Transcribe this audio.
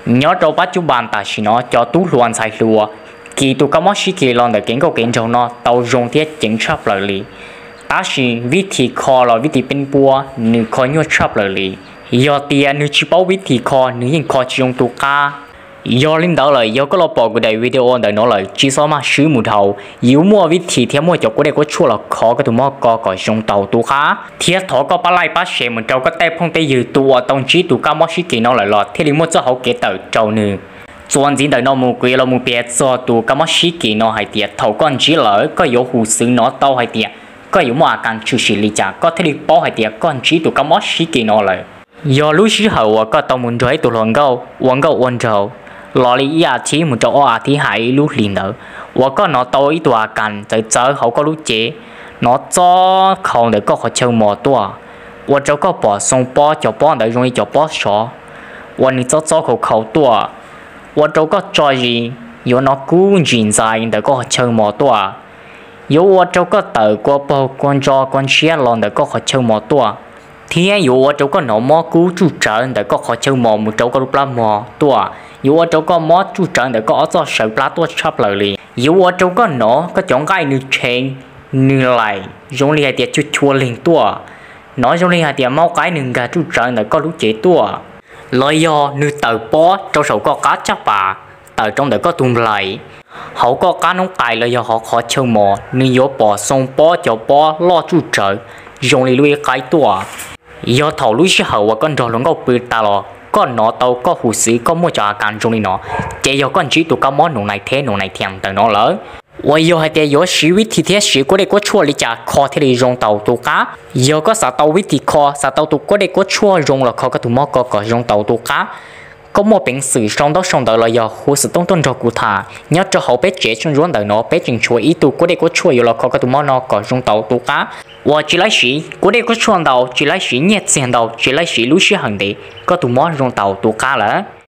Nyob rau pab cub npas tam sim no cov tub hluas ntxhais hluas kis tus kab mob sib kis los ntawm kev nkauj kev nraug no tau zoo thiab ceev tshaj plaws li. Tab sis vib thim kho los vib thim peb puab nws kho nyuaj tshaj plaws li. Yog tias nws tsis paub vib thim kho nws yeej kho tsis zoo tus qab. Yog li ntawd lawm yog koj los pom kuv daim video ntawm no lawm tsis txhob maj swb mus dhau, yuav muaj vib thim thiab muaj cov kuab dej kuab tshuaj los kho koj tus mob ko kom zoo tau tus qab. Thiab thov koj pab like pab share mus rau koj tej phooj tej ywg tus uas tau ntsib tus kab mob sib kis no lawm los thiaj li muaj txoj hauv kev tawm rau nws. Txuas ntxiv ntawm no mus kuv yuav los mus piav txog tus kab mob sib kis no hais tias thaum koj ntsib lawm koj yuav hum xwv nov tau hais tias koj yuav muaj a kas tshwm sim li cas koj thiaj li paub hais tias koj ntsib tus kab mob sib kis no lawm. Yog lub sij hawm uas koj tau mus nrog ib tug hluas nkauj ua nkauj ua nraug los li ib as thiv mus rau ob as thiv hais ib lub hlis ntawd uas koj nov tau ib tug a kas txawv txawv hauv koj lub cev, nov txob khaus ntawm koj qhov chaw mos tuaj, ua rau koj pom xoo pob cov pob ntawd zoo li cov pob sov uas nws txob txob khaus khaus tuaj, ua rau koj tso zis yuav nov kub ntsis ntxais ntawm koj qhov chaw mos tuaj, yuav ua rau koj tawm kua paug kua ntso kua ntshiab los ntawm koj qhov chaw mos tuaj, thiab yuav ua rau koj nov mob kub tsuj tsawv ntawm koj qhov chaw mos mus rau koj lub plab mog tuaj, yuav ua rau koj mob tsuj tsawv ntawm koj ob txoj saw plab tuaj tshaj plaws li. Yuav ua rau koj nov koj cov nqaij nws tshev nws laim zoo li hais tias chua chua leeg tuaj, nov zoo li hais tias maub qaib nws nkag tsuj tsawv ntawm koj lub cev tuaj, los yog nws tawm pob rau saum koj qab caj pas, tawm rau ntawm koj tus nplaim, hauv koj qab noob qais los yog hauv qhov chaw mos nws yuav pom xoo pob cov pob loj tsuj tsawv zoo li lub ib qaib tuaj. Yog thaum lub sij hawm uas koj nrog hluas nkauj pw tas los koj nov tau koj hum xwv koj muaj cov a kas zoo li no, ces yog koj ntsib tus kab mob nus nais theb nus nais thiam ntawm no lawm. Uas yog hais tias yuav siv vib thim thiab siv kuab dej kuab tshuaj li cas kho thiaj li zoo tau tus qab. Yog koj xav tau vib thim kho, xav tau tus kuab dej kuab tshuaj zoo los kho koj tus mob ko kom zoo tau tus qab, koj muaj peev xwm sau ntaub sau ntawv los yog hu xov tooj tuaj nrog kuv tham. Nyob rau hauv peb tsev tshooj zuab ntawm no peb tseem tshuav ib tug kuab dej kuab tshuaj yuav los kho koj tus mob no kom zoo tau tus qab, uas tsis laib siv kuab dej kuab tshuaj ntau, tsis laib siv nyiaj txiag ntau, tsis laib siv lub sij hawm ntev, koj tus mob zoo tau tus qab lawm.